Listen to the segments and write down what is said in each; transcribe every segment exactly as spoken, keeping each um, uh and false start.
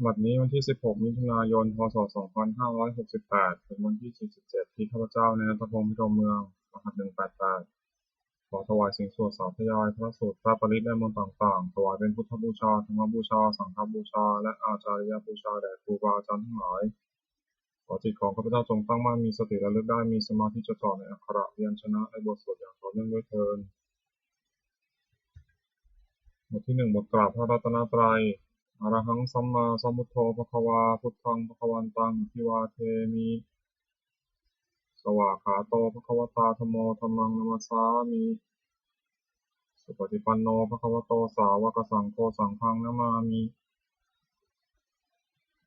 บัดนี้วันที่ สิบหก มิถุนายน พ.ศ. สองพันห้าร้อยหกสิบแปด เป็นวันที่ สี่สิบเจ็ด ที่ข้าพเจ้า นายณัฐพงษ์ พิรมเมือง รหัส หนึ่งแปดแปด ขอถวายเสียงสวดสาธยายพระสูตร พระปริตร และมนต์ต่างๆ ถวายเป็นพุทธบูชา ธรรมบูชา สังฆบูชา และอาจาริยบูชาแด่ครูบาอาจารย์ทั้งหลาย ขอจิตของข้าพเจ้าจงตั้งมั่น มีสติระลึกได้ มีสมาธิจดจ่อในอักขระพยัญชนะ และบทสวดอย่างต่อเนื่องด้วยเทอญ บทที่หนึ่ง บทกราบพระรัตนตรัย Arahaṃ sammāsambuddho bhagavā, buddhaṃ bhagavantaṃ abhivādemi. Svākkhāto bhagavatā dhammo, dhammaṃ namassāmi. Supaṭipanno bhagavato sāvakasaṅgho, saṅghaṃ namāmi.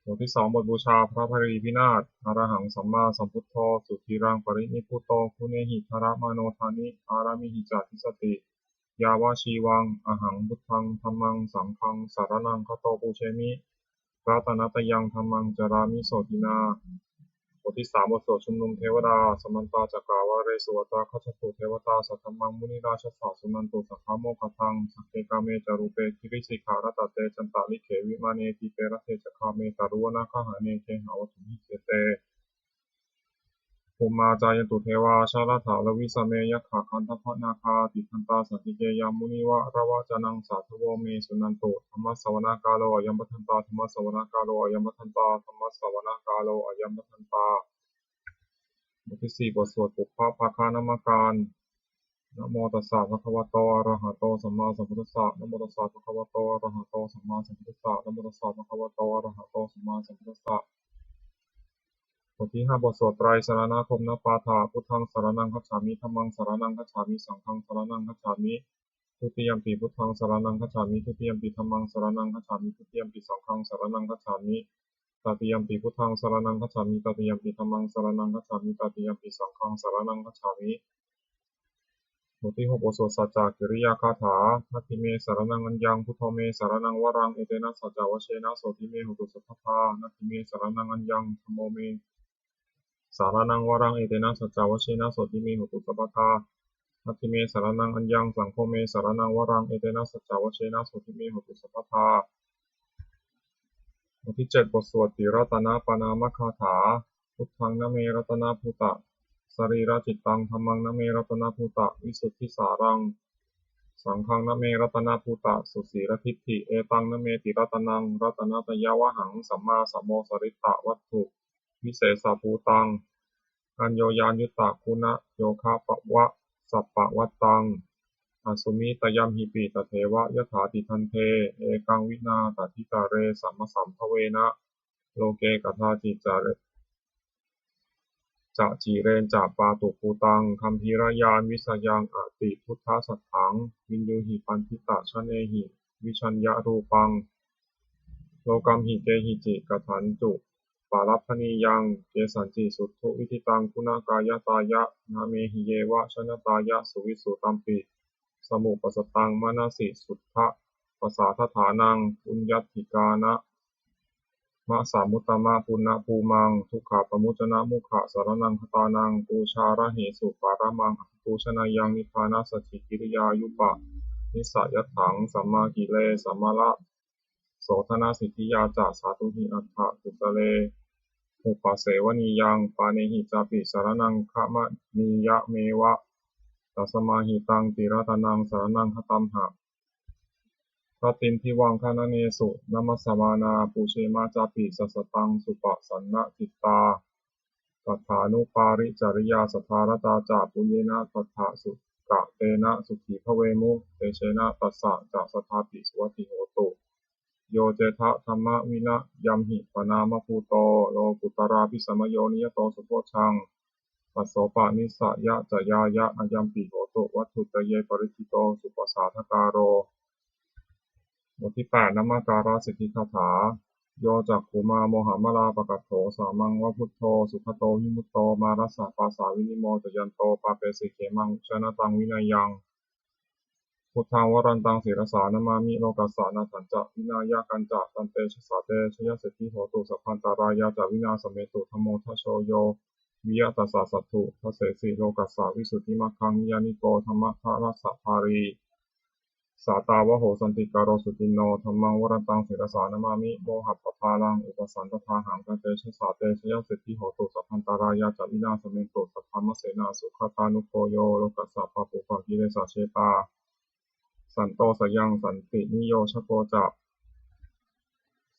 บทที่สอง บทบูชาพระพรีพินาศ Arahaṃ sammāsambuddho sudhīraṃ parinibbuto, guṇehi dharamāno dāni pāramīhi ca dissati. Yāvajīvaṃ ahaṃ buddhaṃ dhammaṃ saṅghaṃ saraṇaṃ gato, pūjemi ratanattayaṃ, dhammaṃ carāmi sotthinā. บทที่สาม บทสวดชุมนุมเทวดา Samantā cakkavāḷesu atrāgacchantu devatā, saddhammaṃ munirājassa suṇantu saggamokkhadaṃ. Sagge kāme ca rūpe girisikharataṭe cantalikkhe vimāne, dīpe raṭṭhe ca gāme taruvanagahane gehavatthumhi khette, bhummā cāyantu devā jalathalavisame yakkhagandhabbanāgā, tiṭṭhantā santike yaṃ munivaravacanaṃ sādhavo me suṇantu. Dhammassavanakālo ayambhadantā, dhammassavanakālo ayambhadantā, dhammassavanakālo ayambhadantā. บทที่สี่ บทสวดปุพพภาคณมการ Namo tassa bhagavato arahato sammāsambuddhassa. Namo tassa bhagavato arahato sammāsambuddhassa. Namo tassa bhagavato arahato sammāsambuddhassa. บทที่ห้า บทสวดไตรสรณคมนปาฐะ Buddhaṃ saraṇaṃ gacchāmi. Dhammaṃ saraṇaṃ gacchāmi. Saṅghaṃ saraṇaṃ gacchāmi. Dutiyampi buddhaṃ saraṇaṃ gacchāmi. Dutiyampi dhammaṃ saraṇaṃ gacchāmi. Dutiyampi saṅghaṃ saraṇaṃ gacchāmi. Tatiyampi buddhaṃ saraṇaṃ gacchāmi. Tatiyampi dhammaṃ saraṇaṃ gacchāmi. Tatiyampi saṅghaṃ saraṇaṃ gacchāmi. บทที่หก บทสวดสัจจกิริยาคาถา Natthi me saraṇaṃ aññaṃ, buddho me saraṇaṃ varaṃ, etena saccavajjena sotthi me hotu sabbadā. Natthi me saraṇaṃ aññaṃ, dhammo me saraṇaṃ varaṃ, etena saccavajjena sotthi me hotu sabbadā. Natthi me saraṇaṃ aññaṃ, saṅgho me saraṇaṃ varaṃ, etena saccavajjena sotthi me hotu sabbadā. บทที่เจ็ด บทสวดติรัตนปณามคาถา Buddhaṃ name ratanabhūta sarīracittaṃ, dhammaṃ name ratanabhūta visuddhisāraṃ, saṅghaṃ name ratanabhūta susīladiṭṭhi, etaṃ name tiratanaṃ ratanattayavhaṃ, sammā samosarittavatthu visesabhūtaṃ, aññoññayuttaguṇayogavasappavattāṃ, asmitayaṃ hi pi tadeva yathātiṭṭhaṃ te, ekaṃ vinā tathitare samasambhavena, loke kadāci ca cicireñca pātubhūtaṃ, gambhīrañāṇavisayaṃ atibuddhasatthaṃ, viññūhi paṇḍitajanehi vijayarūpaṃ, lokamhi kehici kathātu palabhanīyaṃ, kesañci suṭṭhu viditaṃ guṇakāyattāya, nāmehi yeva janatāya suvisu tampi samuppasattaṃ manasi suddhapasādaṭṭhānaṃ, puññakkhettaṃ nāma samudamā puññabhūmaṃ, dukkhapamuccanamukhasaraṇaṃ gatānaṃ, pūjārahesu paramaṃ abhipūjaneyyaṃ, nibbānasacchikiriyā yuppadissayatthaṃ, sammākile samāla sodanasiddhiyā ca, sādhūhi atthakusalena upasevaniyaṃ, pāṇehi cāpi saraṇaṃ gamanīyameva, tasmā hi taṃ tiratanaṃ saraṇaṃ gatāmha. Rattindivaṃ gaṇanesu namassvānā, pūjema cāpi sasataṃ supasannacittāni, saddhānupāricariyā saddhārattā ca, puññena tattha sugatena sukhī bhavemu, tejena tassa ca saddhāpi suvatthi hotu. Yo cettha dhammavinayamhi paṇāmabhūto, lokuttaravīsameyo niyato sambodhaṃ, tassopanisayañāya, ayampi hotu vatthuttaye pariccito suppasadākāro. บทที่แปด นมการสิทธิคาถา Yo cakkhumā mohamalāpakaṭṭho, sāmaṃ va buddho sugato vimutto, mārassa pāsā vinimocayanto, pāpesi khemaṃ janataṃ vinayaṃ. Buddhaṃ varantaṃ sirasā namāmi, lokassa nāthañca vināyakañca, tantejasā te jayasiddhi hotu, sabbantarāyā ca vināsamentu. Dhammo dhajo yo viya tassa satthu, dassesi lokassa visuddhimaggaṃ, niyyāniko dhammadharassa dhārī, sātāvaho santikaro suciṇṇo, dhammaṃ varantaṃ sirasā namāmi, mohappadālaṃ upasantadāhaṃ, tantejasā te jayasiddhi hotu, sabbantarāyā ca vināsamentu. Saddhammasenā sugatānugo yo, lokassa pāpūpakilesajetā, santo sayaṃ santiniyojako ca,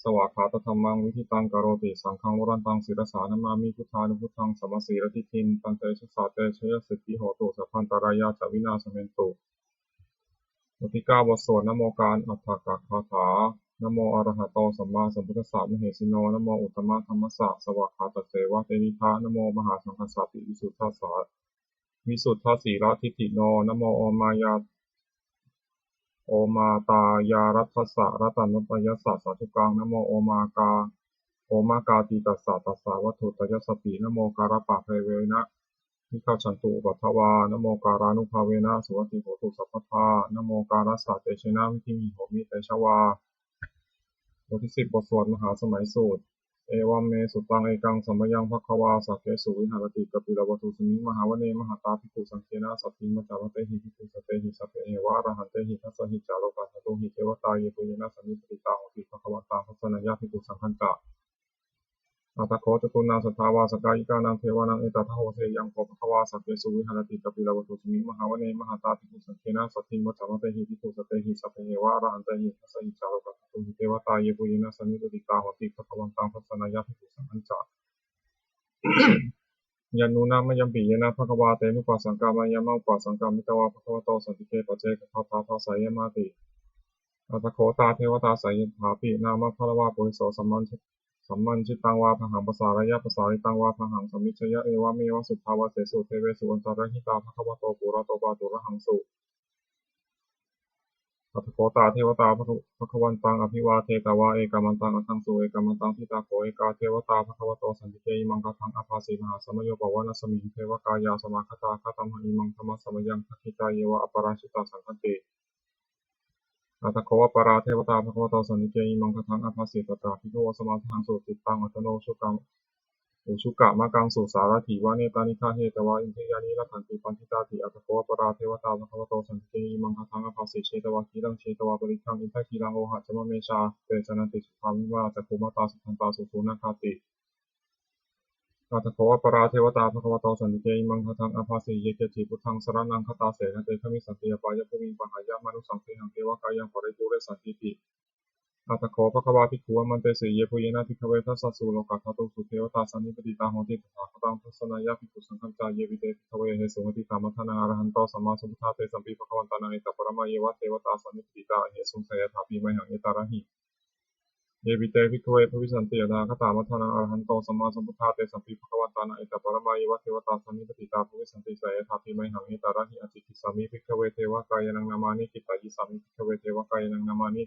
svākkhātadhammaṃ viditaṃ karoti, saṅghaṃ varantaṃ sirasā namāmi, buddhānubuddhaṃ samasīladiṭṭhiṃ, tantejasā te jayasiddhi hotu, sabbantarāyā ca vināsamentu. Utikā บทสวด Namo การอัฏฐกถา Namo arahato sammāsambuddhassa mahesino, namo uttamadhammassa svākkhātasseva tenidha, namo mahāsaṅghassāpi visuddhassa visuddhasīladiṭṭhino, namo omāya omātāyāraddhassa ratanattayassa sādhukaṃ, namo omakā omakātītassa tassa vatthuttayassapi, namokārappabhāvena vigacchantu upaddavā, namokārānubhāvena suvatthi hotu sabbadā, namokārassa tejena vidhimhi homi tejavā. บทที่สิบ บทสวดมหาสมัยสูตร Evaṃ me sutaṃ. Ekaṃ samayaṃ bhagavā sakkesu viharati kapilavatthusmiṃ mahāvane mahatā bhikkhusaṅghena saddhiṃ pañcamattehi bhikkhusatehi sabbeheva arahantehi. Dasahi ca lokadhātūhi devatā yebhuyyena sannipatitā honti bhagavantaṃ dassanāya bhikkhusaṅghañca. Atha kho catunnaṃ suddhāvāsakāyikānaṃ devānaṃ etadahosi: Ayaṃ kho bhagavā sakkesu viharati kapilavatthusmiṃ mahāvane mahatā bhikkhusaṅghena saddhiṃ pañcamattehi bhikkhusatehi sabbeheva arahantehi. Dasahi ca lokadhātūhi devatā yebhuyyena sannipatitā honti bhagavantaṃ dassanāya bhikkhusaṅghañca. Yannūna mayampi yena bhagavā tenupasaṅkameyyāma, upasaṅkamitvā bhagavato santike paccekagāthā bhāseyyāmāti. Atha kho tā devatā seyyathāpi nāma balavā puriso sammiñj- sammiñjitaṃ vā bāhaṃ pasāreyya, pasāritaṃ vā bāhaṃ sammiñjeyya, evameva suddhāvāsesu devesu antarahitā bhagavato purato pāturahaṃsu. Atha kho tā devatā bhagavantaṃ abhivādetvā ekamantaṃ aṭṭhaṃsu. Ekamantaṃ ṭhitā kho ekā devatā bhagavato santike imaṃ gāthaṃ abhāsi: Mahāsamayo pavanasmiṃ, devakāyā samāgatā, āgatamha imaṃ dhammasamayaṃ, dakkhitāyeva aparājitasaṅghanti. Atha kho aparā devatā bhagavato santike imaṃ gāthaṃ abhāsi: Tatra bhikkhavo samādahaṃsu, cittaṃ attano ujukamakaṃsu, sārathīva nettāni gahetvā, indriyāni rakkhanti paṇḍitāti. Atha kho aparā devatā bhagavato santike imaṃ gāthaṃ abhāsi: Chetvā khīlaṃ chetvā palighaṃ, indakhīlaṃ ohaccamanejā, te caranti suddhā vimalā, cakkhumatā sudantā susunāgāti. Atha kho aparā devatā bhagavato santike imaṃ gāthaṃ abhāsi: Ye keci buddhaṃ saraṇaṃ gatāse, na te gamissanti apāyabhūmiṃ, pahāya mānusaṃ dehaṃ, devakāyaṃ paripūressantīti. Atha kho bhagavā bhikkhū āmantesi: Yebhuyyena bhikkhave dasasu lokadhātūsu devatā sannipatitā honti tathāgataṃ dassanāya bhikkhusaṅghañca. Yepi te bhikkhave ahesuṃ atītamaddhānaṃ arahanto sammāsambuddhā, tesampi bhagavantānaṃ etaparamāyeva devatā sannipatitā ahesuṃ, seyyathāpi mayhaṃ etarahi. Yepi te bhikkhave bhavissanti anāgatamaddhānaṃ arahanto sammāsambuddhā, tesampi bhagavantānaṃ etaparamāyeva devatā sannipatitā bhavissanti, seyyathāpi mayhaṃ etarahi. Ācikkhissāmi bhikkhave devakāyānaṃ nāmāni, kittayissāmi bhikkhave devakāyānaṃ nāmāni,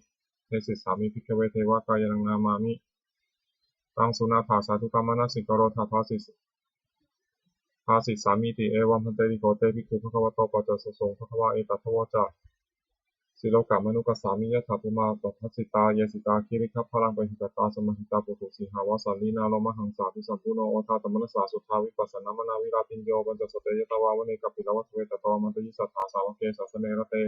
desissāmi bhikkhave devakāyānaṃ nāmāni. Taṃ suṇātha sādhukaṃ manasikarotha bhāsis- bhāsissāmīti. Evaṃ bhanteti kho te bhikkhū bhagavato paccassosuṃ. Bhagavā etadavoca: Silokamanukassāmi, yattha bhummā tadassitā; ye sitā girigabbharaṃ, pahitattā samāhitā. Puthū sīhāva sallīnā, lomahaṃsābhisambhuno; odātamanasā suddhā, vippasannamanāvilā. Bhiyyo pañcasate ñatvā, vane kāpilavatthave; tato āmantayi satthā, sāvake sāsane rate.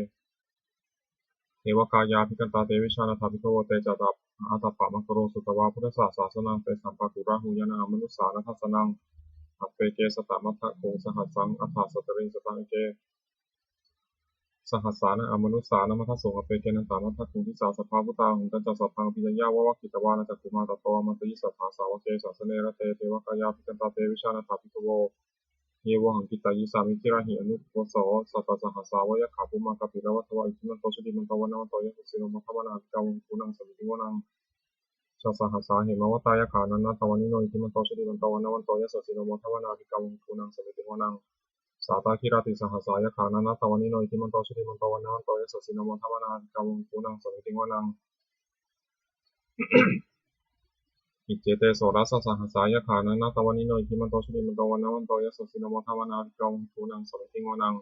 Devakāyā abhikkantā, te vijānātha bhikkhavo. Te ca ātappamakaruṃ, sutvā buddhassa sāsanaṃ; tesampāturahu ñāṇaṃ, amanussāna dassanaṃ. Appeke satamaddakkhuṃ, sahassaṃ atha sattariṃ; sataṃ eke sahassānaṃ, amanussānamaddasuṃ; appekenantamaddakkhuṃ, disā sabbā phuṭā ahuṃ. Tañca sabbaṃ abhiññāya, vavakkhitvāna cakkhumā; tato āmantayi satthā, sāvake sāsane rate. Devakāyā abhikkantā, te vijānātha bhikkhavo; ye vohaṃ kittayissāmi, girāhi anupubbaso. Sattasahassā va yakkhā, bhummā kāpilavatthavā; iddhimanto jutimanto, vaṇṇavanto yasassino; modamānā abhikkāmuṃ, bhikkhūnaṃ samitiṃ vanaṃ. Chasahassā hemavatā, yakkhā nānattavaṇṇino; iddhimanto jutimanto, vaṇṇavanto yasassino; modamānā abhikkāmuṃ, bhikkhūnaṃ samitiṃ vanaṃ. Sātāgirā tisahassā, yakkhā nānattavaṇṇino; iddhimanto jutimanto, vaṇṇavanto yasassino; modamānā abhikkāmuṃ, bhikkhūnaṃ samitiṃ vanaṃ. Iccete soḷasasahassā, yakkhā nānattavaṇṇino; iddhimanto jutimanto, vaṇṇavanto yasassino; modamānā abhikkāmuṃ, bhikkhūnaṃ samitiṃ vanaṃ.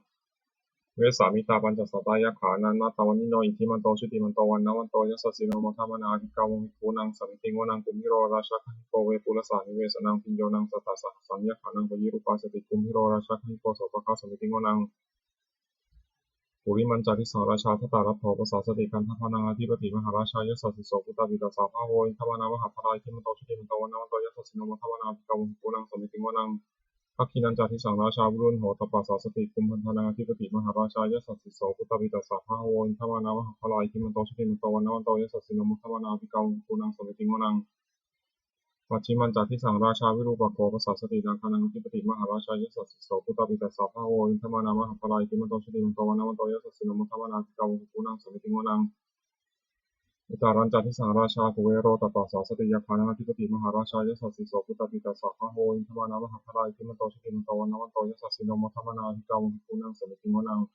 Vessāmittā pañcasatā, yakkhā nānattavaṇṇino; iddhimanto jutimanto, vaṇṇavanto yasassino; modamānā abhikkāmuṃ, bhikkhūnaṃ samitiṃ vanaṃ. Kumbhīro rājagahiko, vepullassa nivesanaṃ; bhiyyo naṃ satasahassaṃ, yakkhānaṃ payirupāsati; kumbhīro rājagahiko, sopāga samitiṃ vanaṃ. Purimañca disaṃ rājā dhataraṭṭho pasāsati, gandhabbānaṃ ādhipati mahārājā yasassi so. Puttāpi tassa bahavo indanāmā mahabbalā, iddhimanto jutimanto vaṇṇavanto yasassino, modamānā abhikkāmuṃ bhikkhūnaṃ samitiṃ vanaṃ. Dakkhiṇañca disaṃ rājā virūḷho tappasāsati, kumbhaṇḍānaṃ ādhipati mahārājā yasassi so. Puttāpi tassa bahavo indanāmā mahabbalā, iddhimanto jutimanto vaṇṇavanto yasassino, modamānā abhikkāmuṃ bhikkhūnaṃ samitiṃ vanaṃ. Pacchimañca disaṃ rājā virūpakkho pasāsati, nāgānaṃ ādhipati mahārājā yasassi so. Puttāpi tassa bahavo indanāmā mahabbalā, iddhimanto jutimanto vaṇṇavanto yasassino, modamānā abhikkāmuṃ bhikkhūnaṃ samitiṃ vanaṃ. Uttarañca disaṃ rājā kuvero tappasāsati, yakkhānaṃ ādhipati mahārājā yasassi so. Puttāpi tassa bahavo indanāmā mahabbalā, iddhimanto jutimanto vaṇṇavanto yasassino, modamānā abhikkāmuṃ bhikkhūnaṃ samitiṃ vanaṃ.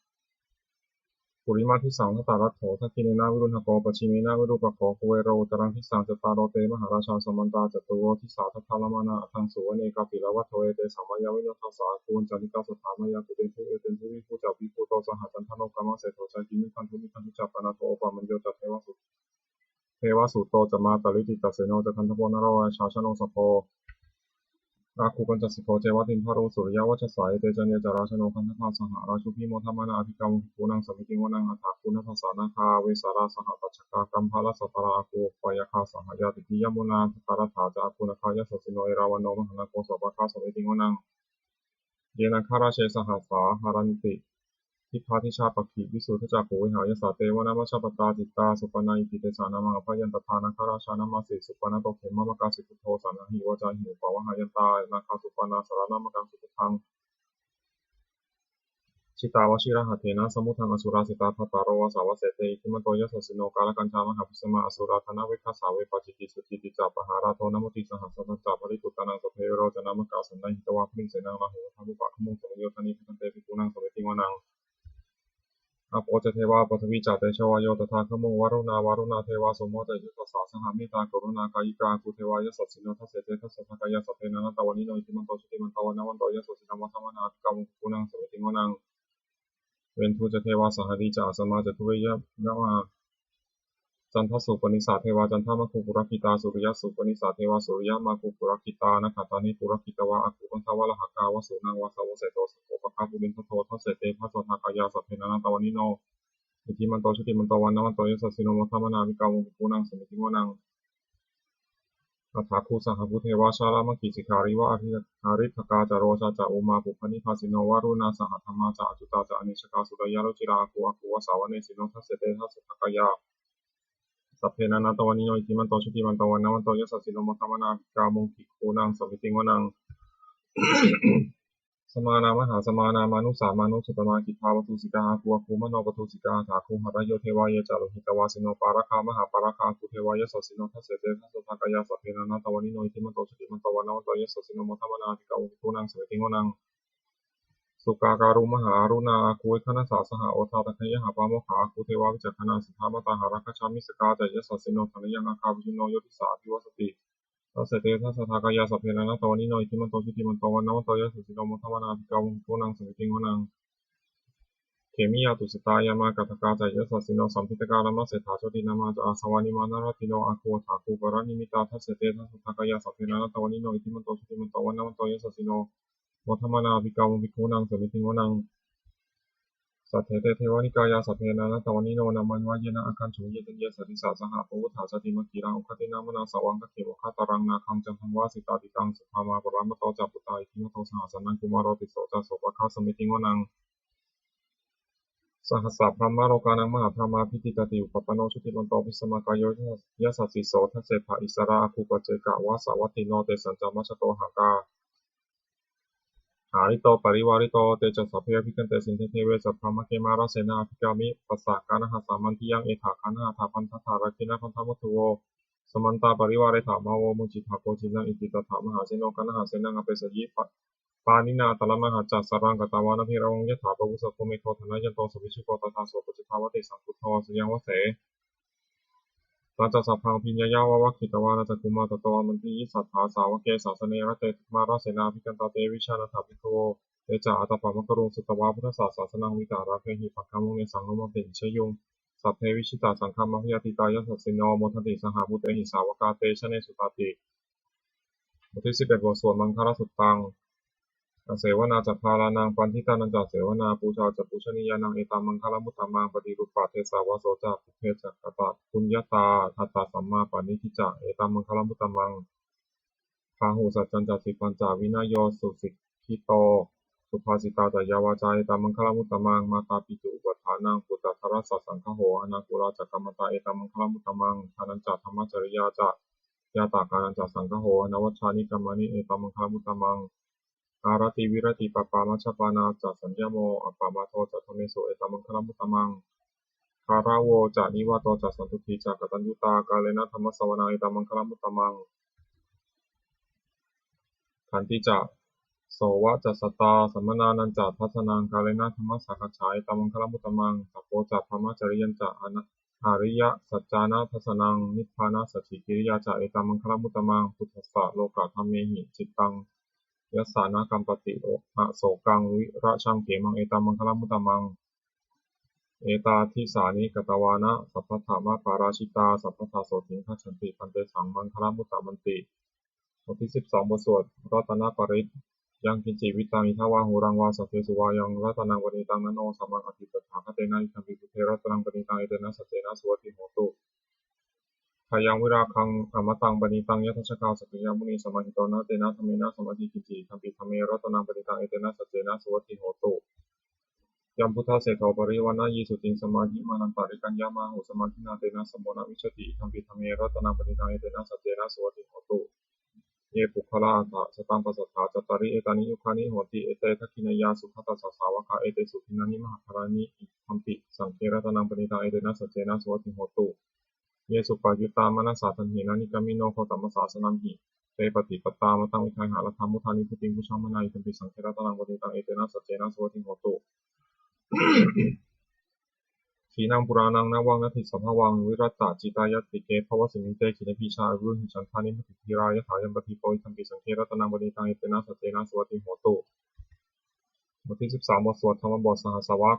Purimaṃ disaṃ dhataraṭṭho, dakkhiṇena virūḷhako, pacchimena virūpakkho, kuvero uttaraṃ disaṃ. Cattāro te mahārājā samantā caturo disā, daddallamānā aṭṭhaṃsu, vane kāpilavatthave. Tesaṃ māyāvino dāsā āgū vañcanikā saṭhā, māyā kuṭeṇḍu veṭeṇḍu viṭucca viṭuṭo saha, candano kāmaseṭṭho ca kinnughaṇḍu nighaṇḍu ca, panādo opamañño ca devasūto ca mātali, cittaseno ca gandhabbo naḷo rājā janosabho, āgū pañcasikho ceva timbarū suriyavacchasā. Ete caññe ca rājāno gandhabbā saha rājubhi, modamānā abhikkāmuṃ bhikkhūnaṃ samitiṃ vanaṃ. Athāgū nābhasā nāgā vesālā sahatacchakā, kambalassatarā āgū pāyāgā saha ñātibhi. Yāmunā dhataraṭṭhā ca āgū nāgā yasassino, erāvaṇo mahānāgo sopāga samitiṃ vanaṃ. Ye nāgarāje sahasā haranti dibbā dijā pakkhi visuddhacakkhū, vehāyasā te vanamajjhapattā citrā supaṇṇā iti tesa nāmaṃ. Abhayantadā nāgarājānamāsi, supaṇṇato khemamakāsi buddho, saṇhāhi vācāhi upavhayantā nāgā supaṇṇā saraṇamakaṃsu buddhaṃ. Jitā vajirahatthena samuddaṃ asurā sitā, bhātaro vāsavassete iddhimanto yasassino. Kālakañjā mahābhismā asurā dānaveghasā, vepacitti sucitti ca pahārādo namucī saha. Satañca baliputtānaṃ sabbe verocanāmakā, sannayhitvā baliṃ senaṃ rāhubhaddamupāgamuṃ, samayodāni bhaddante bhikkhūnaṃ samitiṃ vanaṃ. Āpo ca devā paṭhavī ca tejo vāyo tadāgamuṃ, varuṇā vāruṇā devā somo ca yasasā saha. Mettākaruṇākāyikā āgū devā yasassino, dasete dasadhā kāyā sabbe nānattavaṇṇino, iddhimanto jutimanto vaṇṇavanto yasassino, modamānā abhikkāmuṃ bhikkhūnaṃ samitiṃ vanaṃ. Veṇḍū ca devā sahalī ca asamā ca duve yamā, candassūpanisā devā candamāgū purakkhitā, suriyassūpanisā devā suriyamāgū purakkhitā. Nakkhattāni purakkhitvā āgū mandavalāhakā, vasūnaṃ vāsavo seṭṭho sakkopāga purindado, dasete dasadhā kāyā sabbe nānattavaṇṇino, iddhimanto jutimanto vaṇṇavanto yasassino, modamānā abhikkāmuṃ bhikkhūnaṃ samitiṃ vanaṃ. Athāgū sahabhū devā jalamaggisikhāriva, ariṭṭhakā ca rojā ca ummāpupphanibhāsino, varuṇā sahadhammā ca accutā ca anejakā, sūleyyarucirā āgū āgū vāsavanesino, dasete dasadhā kāyā sabbe nānattavaṇṇino, iddhimanto jutimanto vaṇṇavanto yasassino, modamānā abhikkāmuṃ bhikkhūnaṃ samitiṃ vanaṃ. Samānā mahāsamānā mānusā mānusuttamā, khiḍḍāpadūsikā āgū āgū manopadūsikā. Athāgū harayo devā ye ca lohitavāsino, pāragā mahāpāragā āgū devā yasassino, dasete dasadhā kāyā sabbe nānattavaṇṇino, iddhimanto jutimanto vaṇṇavanto yasassino, modamānā abhikkāmuṃ bhikkhūnaṃ samitiṃ vanaṃ. Sukkā karumhā aruṇā āgū veghanasā saha, odātagayhā pāmokkhā āgū devā vicakkhaṇā. Siddhamātā hāragajā missakā ca yasassino, thanayaṃ āgā pajjunno yo disā abhivassati, dasete dasadhā kāyā sabbe nānattavaṇṇino, iddhimanto jutimanto vaṇṇavanto yasassino, modamānā abhikkāmuṃ bhikkhūnaṃ samitiṃ vanaṃ. Khemiyā tusitā yāmā kaṭṭhakā ca yasassino, lambītakā lāmaseṭṭhā jotināmā ca āsavā, nimmānaratino āgū athāgū paranimmitā. Dasete dasadhā kāyā sabbe nānattavaṇṇino, iddhimanto jutimanto vaṇṇavanto yasassino, modamānā abhikkāmuṃ bhikkhūnaṃ samitiṃ vanaṃ. Saṭṭhete devanikāyā sabbe nānattavaṇṇino, nāmanvayena āgañchuṃ ye caññe sadisā saha. Pavutthajātimakkhīlaṃ oghatiṇṇamanāsavaṃ, dakkhemoghataraṃ nāgaṃ candaṃva asitātitaṃ. Subrahmā paramatto ca puttā iddhimato saha, sanaṅkumāro tisso ca sopāga samitiṃ vanaṃ. Sahassabrahmalokānaṃ mahābrahmābhitiṭṭhati, upapanno jutimanto bhismākāyo yasassi so. Dasettha issarā āgū paccekavasavattino, tesañca majjhato hārito parivārito. Te ca sabbe abhikkante sinde deve sabrahmake, mārasenā abhikkāmi passa kaṇhassa mandiyaṃ. Etha gaṇhatha bandhatha rāgena bandhamatthu vo, samantā parivāretha mā vo muñcittha koci naṃ. Iti tattha mahāseno kaṇhasenaṃ apesayi, pāṇinā talamāhacca saraṃ katvāna bheravaṃ. Yathā pāvussako megho thanayanto savijjuko, tadā so paccudāvatti saṅkuddho asayaṃvase. Tañca sabbaṃ abhiññāya vavakkhitvāna cakkhumā, tato āmantayi satthā sāvake sāsane rate. Mārasenā abhikkantā te vijānātha bhikkhavo, te ca ātappamakaruṃ sutvā buddhassa sāsanaṃ, vītarāgehi pakkāmuṃ nesaṃ lomampi iñjayuṃ. Sabbe vijitasaṅgāmā bhayātītā yasassino, modanti saha bhūtehi sāvakā te janesutāti. บทที่สิบเอ็ด บทสวดมังคลสุตตัง Asevanā ca bālānaṃ, paṇḍitānañca sevanā, pūjā ca pūjanīyānaṃ, etammaṅgalamuttamaṃ. Paṭirūpadesavāso ca, pubbe ca katapuññatā, attasammāpaṇidhi ca, etammaṅgalamuttamaṃ. Bāhusaccañca sippañca, vinayo susikkhito, subhāsitā ca yā vācā, etammaṅgalamuttamaṃ. Mātāpituupaṭṭhānaṃ, puttadārassa saṅgaho, anākulā ca kammantā, etammaṅgalamuttamaṃ. Dānañca dhammacariyā ca, ñātakānañca saṅgaho, anavajjāni kammāni, etammaṅgalamuttamaṃ. Āratī viratī pāpā majjapānā ca, saññamo appamādo ca dhammesu, etammaṅgalamuttamaṃ. Gāravo ca nivāto ca, santuṭṭhī ca kataññutā, kālena dhammassavanaṃ, etammaṅgalamuttamaṃ. Khantī ca sovacassatā, samaṇānañca dassanaṃ, kālena dhammasākacchā, etammaṅgalamuttamaṃ. Tapo ca brahmacariyañca, ana- ariyasaccāna dassanaṃ, nibbānasacchikiriyā ca, etammaṅgalamuttamaṃ. Phuṭṭhassa lokadhammehi, cittaṃ yassa na kampati, asokaṃ virajaṃ khemaṃ, etammaṅgalamuttamaṃ. Etādisāni katvāna, sabbatthamaparājitā, sabbattha sotthiṃ gacchanti, tantesaṃ maṅgalamuttamanti. บทที่สิบสอง บทสวดรัตนปริตร Yaṅkiñci vittaṃ idha vā huraṃ vā, saggesu vā yaṃ ratanaṃ paṇītaṃ, na no samaṃ atthi tathāgatena, idampi buddhe ratanaṃ paṇītaṃ, etena saccena suvatthi hotu. Khayaṃ virāgaṃ amataṃ paṇītaṃ, yadajjhagā sakyamunī samāhito, na tena dhammena samatthi kiñci, idampi dhamme ratanaṃ paṇītaṃ, etena saccena suvatthi hotu. Yambuddhaseṭṭho parivaṇṇayī suciṃ, samādhimānantarikaññamāhu, samādhinā tena samo na vijjati, idampi dhamme ratanaṃ paṇītaṃ, etena saccena suvatthi hotu. Ye puggalā aṭṭha sataṃ pasatthā, cattāri etāni yugāni honti, ete dakkhiṇeyyā sugatassa sāvakā, etesu dinnāni mahapphalāni, idampi saṅghe ratanaṃ paṇītaṃ, etena saccena suvatthi hotu. Ye suppayuttā manasā daḷhena, nikkāmino gotamasāsanamhi, te pattipattā amataṃ vigayha, laddhā mudhā nibbutiṃ bhuñjamānā, idampi saṅghe ratanaṃ paṇītaṃ, etena saccena suvatthi hotu. Khīṇaṃ purāṇaṃ navaṃ natthi sambhavaṃ, virattacittāyatike bhavasmiṃ, te khīṇabījā aviruḷhichandā, nibbutiṃ dhīrā yathāyampadīpo, idampi saṅghe ratanaṃ paṇītaṃ, etena saccena suvatthi hotu. บทที่สิบสาม บทสวดธรรมบทสหัสสวรรค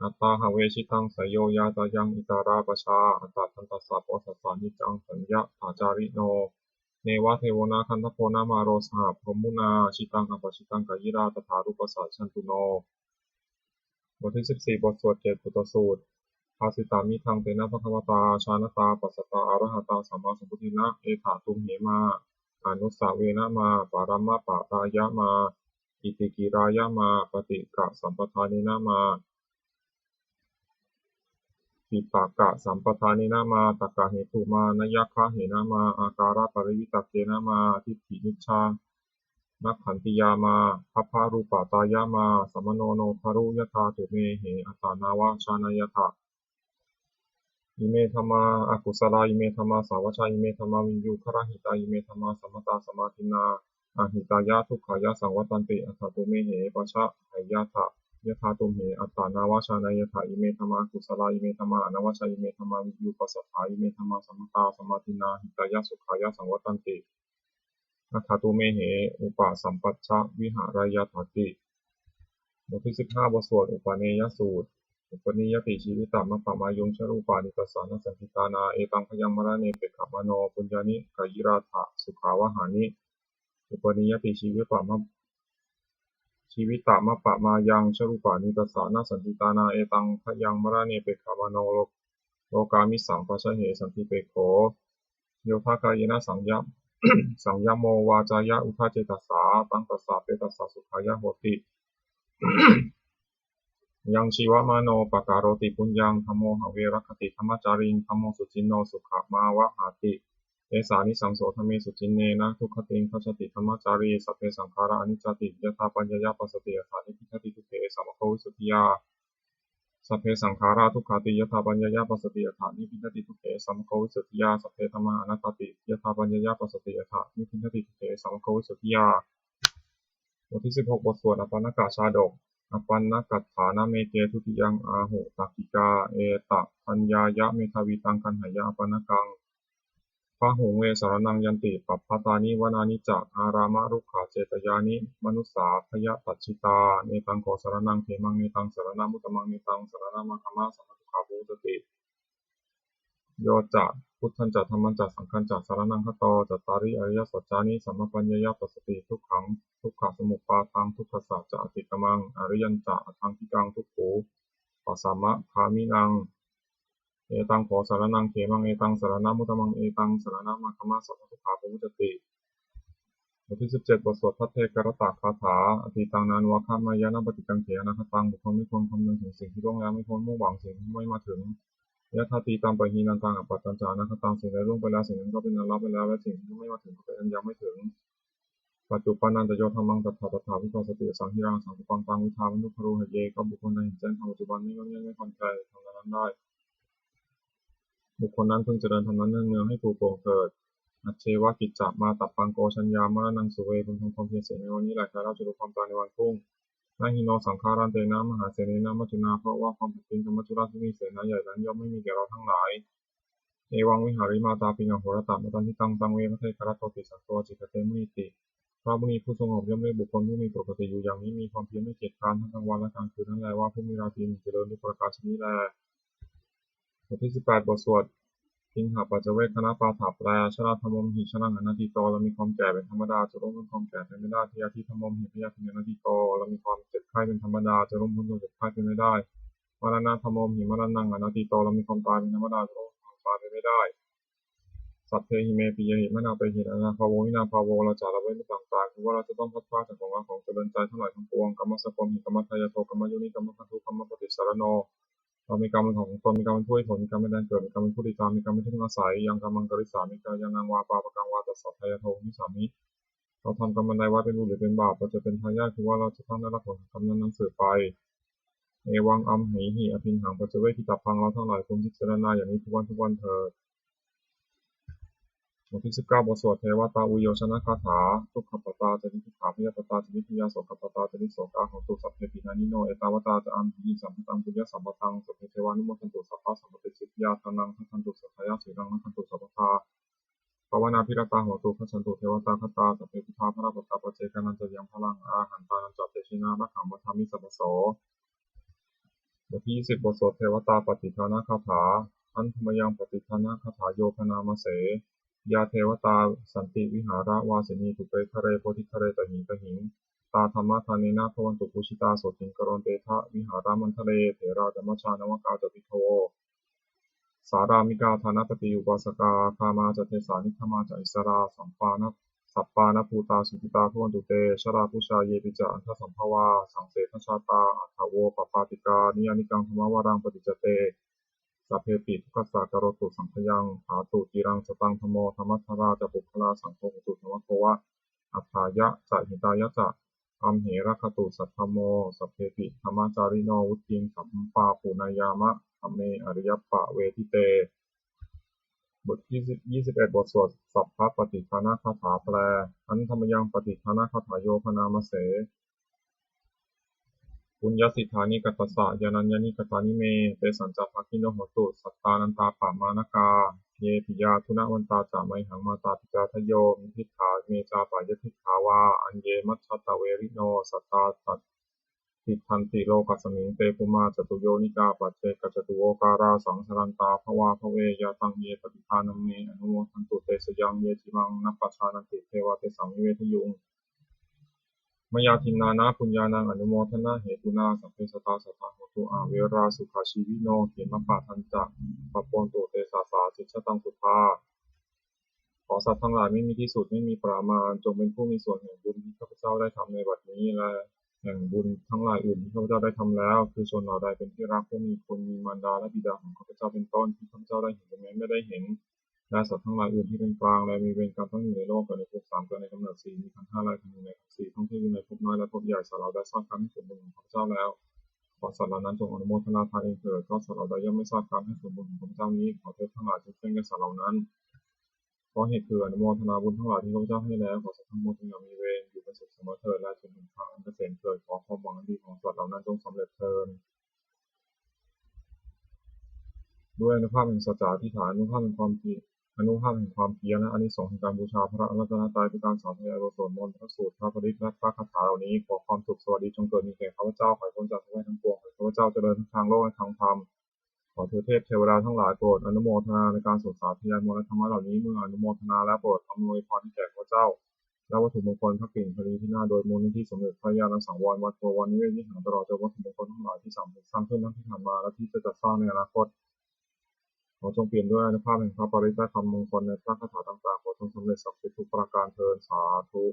Atthāhave jitaṃ seyyo, yācāyaṃ itarā pajā, attadantassa posassa niccaṃ, saññatacārino. Neva devo na gandhabbo, na māro saha brahmunā, jitaṃ apajitaṃ kāyirā, tathārūpassa jantuno. บทที่สิบสี่ บทสวดเกตปุตตสูตร Bhāsitamidaṃ tena bhagavatā, jānatā passatā arahatā sammāsambuddhena, etha tumhe mā anusavena, mā paramapātāya, mā itikirāya, mā paṭighasampadanena, mā vipākasampadanena, mā takkahetu, mā nayaggāhena, mā ākāraparivitakkena, mā diṭṭhimicchānakkhantiyā, mā pabbarūpātāya, mā samāno no garu, yathā tumhe attanāva janayatha. Ime dhammā akusalā, ime dhammā saṃvajjā, ime dhammā viññugarahitā, ime dhammā sammatā samādinnā ahitāya dukkhāya saṃvattanti, attha tumhe pajānāyatha, yathā tumhe attanāva janayatha. Ime dhammā akusalā, ime dhammā anavajjā, ime dhammā viññuppasatthā, ime dhammā sammatā samādinnā hitāya sukhāya saṃvattanti, attha tumhe upasampajja viharāyathāti. บทที่สิบห้า บทสวดอุปเนยสูตร Upanīyati jīvitamappamāyuṃ, sarūpāni tassa na sandiṭṭhānā, etaṃ bhayaṃ maraṇe pekkhamāno, puññāni kāyirātha sukhāvahāni. Upanīyati jīvitama- jīvitamappamāyaṃ, sarūpāni tassa na sandiṭṭhānā, etaṃ bhayaṃ maraṇe pekkhamāno, lo- lokāmisaṃ pajāhe santipekkho. Yodha kāyena sañña- saññamo, vācāya uda cetasā, taṃ tassa petassa sukhaṃ hoti. Yaṃ jīvamāno pakaroti puññaṃ, dhammo have rakkhati dhammacāriṃ, dhammo suciṇṇo sukhamāvahāti, esānisaṃso dhamme suciṇṇe, na dugatiṃ gacchati dhammacārī. Sabbe saṅkhārā aniccāti, yadā paññāya passati, attha nibbindati dukkhe, samaggō visuddhiyā. Sabbe saṅkhārā dukkhāti, yadā paññāya passati, attha nibbindati dukkhe, samaggō visuddhiyā. Sabbe dhammā anattāti, yadā paññāya passati, attha nibbindati dukkhe, samaggō visuddhiyā. บทที่สิบหก บทสวดอปัณณกชาดก Apaṇṇakaṭṭhānameke dutiyaṃ āhu takkikā, etapaññāya medhāvī taṃ gaṇhāya apaṇṇakaṃ. Bāhuṃ ve saraṇaṃ yanti pabbatāni vanāni ca, ārāmarukkhacetyāni manussā bhayapajjitā, netaṃ kho saraṇaṃ khemaṃ, netaṃ saraṇamuttamaṃ, netaṃ saraṇamāgamā, sammādukkhā bhuñjati. Yo ca buddhañca dhammañca saṅghañca saraṇaṃ gato, cattāri ariyasaccāni sammappaññāya passati, dukkhaṃ dukkhasamuppādaṃ dukkhassa ca atikkamaṃ, ariyañca aṭṭhaṅgikaṃ dukkhūpasamagāminaṃ. Etaṃ kho saraṇaṃ khemaṃ, etaṃ saraṇamuttamaṃ, etaṃ saraṇamaggamha, sabbadukkhā pamuccati. บทที่สิบเจ็ด บทสวดภัทเทกรัตตคาถา Atītaṃ nānvāgameyya nappaṭikaṅkhe anāgataṃ. บุคคลไม่ควรคำนึงถึงสิ่งที่ล่วงแล้ว ไม่ควรมุ่งหวังสิ่งที่ไม่มาถึง Yadatītaṃ pahīnantaṃ appattañca anāgataṃ. สิ่งใดล่วงไปแล้ว สิ่งนั้นก็เป็นอันละไปแล้ว และสิ่งที่ไม่มาถึงก็เป็นอันยังไม่ถึง Paccuppannañca yo dhammaṃ tattha tattha vipassati, asaṃhiraṃ asaṅkuppaṃ taṃ viddhā manubrūhaye. ก็บุคคลใดเห็นแจ้งธรรมปัจจุบัน ไม่ง่อนแง่นไม่คลอนแคลนธรรมนั้นได้ บุคคลนั้นพึงเจริญธรรมนั้นเนืองๆ ให้ปรุโปร่งเถิด Ajjeva kiccamātappaṃ ko jaññā maraṇaṃ suve. พึงทำความเพียรเสียในวันนี้แหละ ใครเล่าจะรู้ความตายในวันพรุ่ง Na hi no saṅgarantena mahāsenena maccunā. เพราะว่าความผัดเพี้ยนกับมัจจุราชผู้มีเสนาใหญ่นั้น ย่อมไม่มีแก่เราทั้งหลาย Evaṃ vihārimātāpiṃ ahorattamatanditaṃ, taṃ ve bhaddekarattoti santo ācikkhate munīti. พระมุนีผู้สงบย่อมเรียกบุคคลผู้มีปกติอยู่อย่างนี้ มีความเพียรไม่เกียจคร้านทั้งกลางวันและกลางคืนนั้นแล ว่าผู้มีราตรีหนึ่งเจริญ ด้วยประการชนิดนี้แล บทที่สิบแปด บทสวด Piṇḍapaccavekkhaṇapāṭha แปล Jarādhammomhi jaraṃ anatīto. เรามีความแก่เป็นธรรมดา จะล่วงพ้นความแก่ไปไม่ได้ Byādhidhammomhi byādhiṃ anatīto. เรามีความเจ็บไข้เป็นธรรมดา จะล่วงพ้นความเจ็บไข้ไปไม่ได้ Maraṇadhammomhi maraṇaṃ anatīto. เรามีความตายเป็นธรรมดา จะล่วงพ้นความตายไปไม่ได้ Sabbehi me piyehi anāpehi anābhāvo vinābhāvo. เราจะละเว้นไม่ต่างตาย คือว่าเราจะต้องพลัดพรากจากของรักของเจริญใจทั้งหลายทั้งปวง Kammassakomhi kammadāyādo kammayoni kammabandhu kammapaṭisaraṇo. เรามีกรรมเป็นของของตน มีกรรมเป็นผู้ให้ผล มีกรรมเป็นแดนเกิด มีกรรมเป็นผู้ติดตาม มีกรรมเป็นที่พึ่งอาศัย Yaṃ kammaṃ karissāmi kalyāṇaṃ vā pāpakaṃ vā tassa dāyādo bhavissāmi. เราทำกรรมอันใดไว้เป็นบุญหรือเป็นบาป เราจะเป็นทายาท คือว่าเราจะต้องได้รับผลของกรรมนั้นๆ สืบไป Evaṃ amhehi abhiṇhaṃ paccavekkhitabbaṃ. เราทั้งหลายควรพิจารณาอย่างนี้ทุกวันทุกวันเถิด บทที่สิบเก้า บทสวด Devatāuyyojanagāthā. Dukkhappattā ca niddukkhā bhayappattā ca nibbhayā sokappattā ca nissokā hontu sabbepi pāṇino. Ettāvatā ca amhehi sambhataṃ puññasampadaṃ sabbe devānumodantu sabbasampattisiddhiyā. Dānaṃ dadantu saddhāya sīlaṃ rakkhantu sabbadā bhāvanābhiratā hontu gacchantu devatāgatā. Sabbe buddhā balappattā paccekānañca yaṃ balaṃ arahantānañca tejena rakkhaṃ bandhāmi sabbaso. บทที่ยี่สิบ บทสวด Devatāpattidānagāthā. Handa mayaṃ pattidānagāthā yo bhaṇāma se. Yā devatā santi vihāravāsinī thūpe ghare bodhighare tahiṃ tahiṃ, tā dhammadānena bhavantu pūjitā sotthiṃ karontedha vihāramaṇḍale. Therā ca majjhā navakā ca bhikkhavo sārāmikā dānapatī upāsakā, gāmā ca desā nigamā ca issarā sappāṇa sappāṇabhūtā sukhitā bhavantu te. Jalābujā yepi ca aṇḍasambhavā saṃsedajātā athavopapātikā, niyyānikaṃ dhammavaraṃ paṭicca te sabbepi dukkhassa karontu saṅkhayaṃ. Ṭhātu ciraṃ sataṃ dhammo dhammaddharā ca puggalā, saṅgho hotu samaggo va atthāya ca hitāya ca. Amhe rakkhatu saddhammo sabbepi dhammacārino, vuḍḍhiṃ sampāpuṇeyyāma dhamme ariyappavedite. บทที่ยี่สิบเอ็ด บทสวด Sabbapattidānagāthā แปล Handa mayaṃ pattidānagāthā yo bhaṇāma se. Puññassidāni katassa yānāni katāni me, tesañca bhāgino hontu sattānantā pamāṇakā. Ye piyā guṇavantā ca mayhaṃ mātā pitā dayo, yadittā me cāpyadittā vā aññe majjhattaverino, sattā tiṭṭhanti lokasmiṃ te bhummā catuyonikā paccekacatuvokārā saṃsarantā bhavā bhave. Yā taṃ ye pattidānamme anumodantu te sayaṃ, ye cimaṃ nappajānanti devā tesaṃ nivedayuṃ. Mayā dinnāna puññānaṃ anumodanahetunā sabbe sattā sadā hontu averā sukhajīvino, khemappadañca pabbontu te sassāsi jataṃ sukhā. ขอสัตว์ทั้งหลายไม่มีที่สุด ไม่มีประมาณ จงเป็นผู้มีส่วนแห่งบุญที่ข้าพเจ้าได้ทำในบัดนี้ และแห่งบุญทั้งหลายอื่นที่ข้าพเจ้าได้ทำแล้ว คือชนเหล่าใดเป็นที่รัก ผู้มีคุณ มีมารดาและบิดาของข้าพเจ้าเป็นต้น ที่ข้าพเจ้าได้เห็นหรือแม้ไม่ได้เห็น และสัตว์ทั้งหลายอื่นที่เป็นกลาง และมีเวรกรรมตั้งอยู่ในโลก เกิดในภพสาม เกิดในกำเนิดสี่ มีขันธ์ห้า และครองอยู่ในขันธ์สี่ ท่องเที่ยวอยู่ในภพน้อยและภพใหญ่ สัตว์เหล่าใดทราบการให้ส่วนบุญของข้าพเจ้าแล้ว ขอสัตว์เหล่านั้นจงอนุโมทนาทานเองเถิด เพราะสัตว์เหล่าใดย่อมไม่ทราบการให้ส่วนบุญของข้าพเจ้านี้ ขอเทพทั้งหลายจงแจ้งแก่สัตว์เหล่านั้น เพราะเหตุคืออนุโมทนาบุญทั้งหลายที่ข้าพเจ้าให้แล้ว ขอสัตว์ทั้งปวงจงอย่ามีเวร อยู่เป็นสุขเสมอเถิด และจงถึงทางอันเกษมเถิด ขอความหวังอันดีของสัตว์เหล่านั้นจงสำเร็จเถิด ด้วยอานุภาพแห่งสัจจะอธิษฐาน อานุภาพแห่งความเพียร อานุภาพแห่งความเพียร และอานิสงส์แห่งการบูชาพระรัตนตรัย ด้วยการสาธยายบทสวดมนต์ พระสูตร พระปริตร และพระคาถาเหล่านี้ ขอความสุขสวัสดีจงเกิดมีแก่ข้าพเจ้า ขอให้พ้นจากทุกข์ทั้งปวง ขอให้ข้าพเจ้าเจริญทั้งทางโลกและทางธรรม ขอเทวเทพเทวดาทั้งหลายโปรดอนุโมทนาในการสวดสาธยายมนต์และธรรมะเหล่านี้ เมื่ออนุโมทนาแล้วโปรดอำนวยพรให้แก่ข้าพเจ้า และวัตถุมงคลพระกริ่งพรีพินาศโดยมูลนิธิสมเด็จพระญาณสังวรวัดบวรนิเวศวิหาร ตลอดจนวัตถุมงคลทั้งหลายที่สำเร็จสร้างขึ้นทั้งที่ผ่านมาและที่จะจัดสร้างในอนาคต ขอจงเปี่ยมด้วยอานุภาพแห่งพระปริตรคำมงคลในพระคาถาต่างๆ ขอจงสำเร็จศักดิ์สิทธิ์ทุกประการเทอญ สาธุ